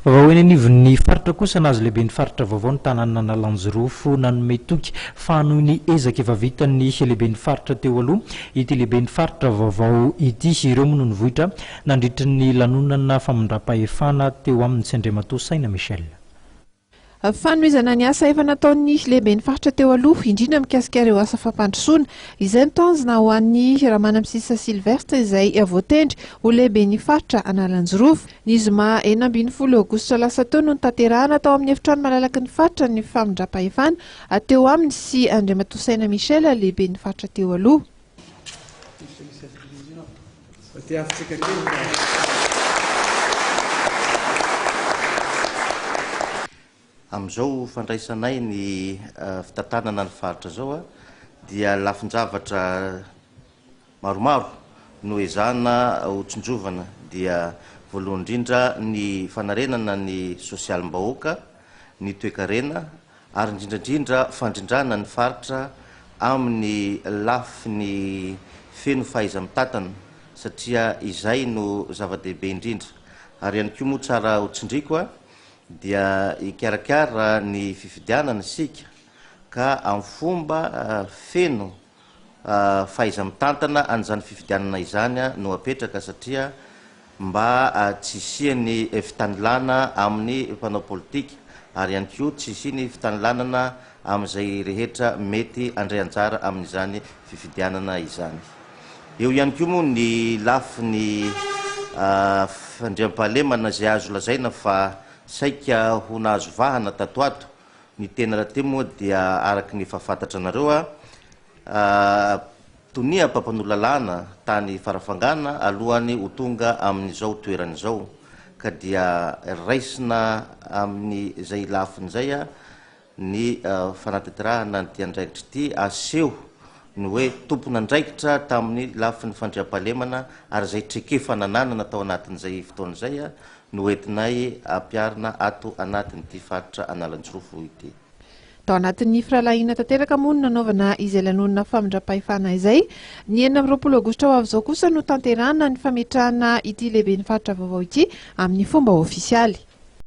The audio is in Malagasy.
Vaovao eny anivon'ny faritra kosa, nahazo lehiben'ny faritra vaovao ny tanànan'Analanjirofo. Nanome toky fa hanohy ny ezaka efa vitan'ny lehiben'ny faritra teo aloha ity lehiben'ny faritra vaovao ity. Ireo moa no nivoitra nandritry ny lanonana famindram-pahefana teo aminy sy Andriamatoa Saina Michel. Fanohizana ny asa efa nataon'ny lehiben'ny faritra teo aloha, indrindra mikasika ireo asa fampandrosoana. Izay no tanjona ho an'i Ramanamisisa Sylvestre izay voatendry ho lehiben'ny faritra Analanjirofo. Ny zoma 16 aogositra lasa teo no notanterahana tao amin'ny efitrano malalaky ny faritra ny famindram-pahefana teo aminy sy Andriamatoa Saina Michel lehiben'ny faritra teo aloha. Amin'izao fandraisanay ny fitantanana ny faritra izao dia lafin-javatra maromaro no ezahana ho tsinjovana dia voalohany indrindra ny fanarenana ny sosialim-bahoaka, ny toekarena ary indrindra indrindra fandrindrana ny faritra amin'ny lafiny feno fahaiza-mitantana satria izay no zava-dehibe indrindra ary ihany koa moa tsara ho tsindriko dia hikarakara ny fifidianana isika ka amin'ny fomba feno fahaiza-mitantana an'izany fifidianana izany no apetraka satria mba tsy hisian'ny fitanilana amin'ny mpanao politika ary ihany koa tsy hisian'ny fitanilanana amin'izay rehetra mety handray anjara amin'izany fifidianana izany. Eo ihany koa moa ny lafiny fandriampahalemana izay azo lazaina fa saika ho nahazo vahana tato ato. Ny tena rahateo moa dia araka ny efa fantatra anareo, tonia mpampanoa lalàna tany Farafangana alohan'ny ho tonga amin'izao toerana izao, ka dia raisina amin'izay lafiny izay ny fanatanterahana an'ity andraikitra ity, aseho ny hoe tompon'andraikitra tamin'ny lafiny fandriampahalemana ary izay traikefa nananana tao anatin'izay fotoana izay no entinay ampiharina ato anatin'ity faritra Analanjirofo ity. Tao anatin'ny firahalahiana tanteraka moa no nanaovana izay lanonana famindram-pahefana izay. Ny 26 aogositra ho avy izao kosa no tanterahana ny fametrahana ity lehiben'ny faritra vaovao ity amin'ny fomba ofisialy.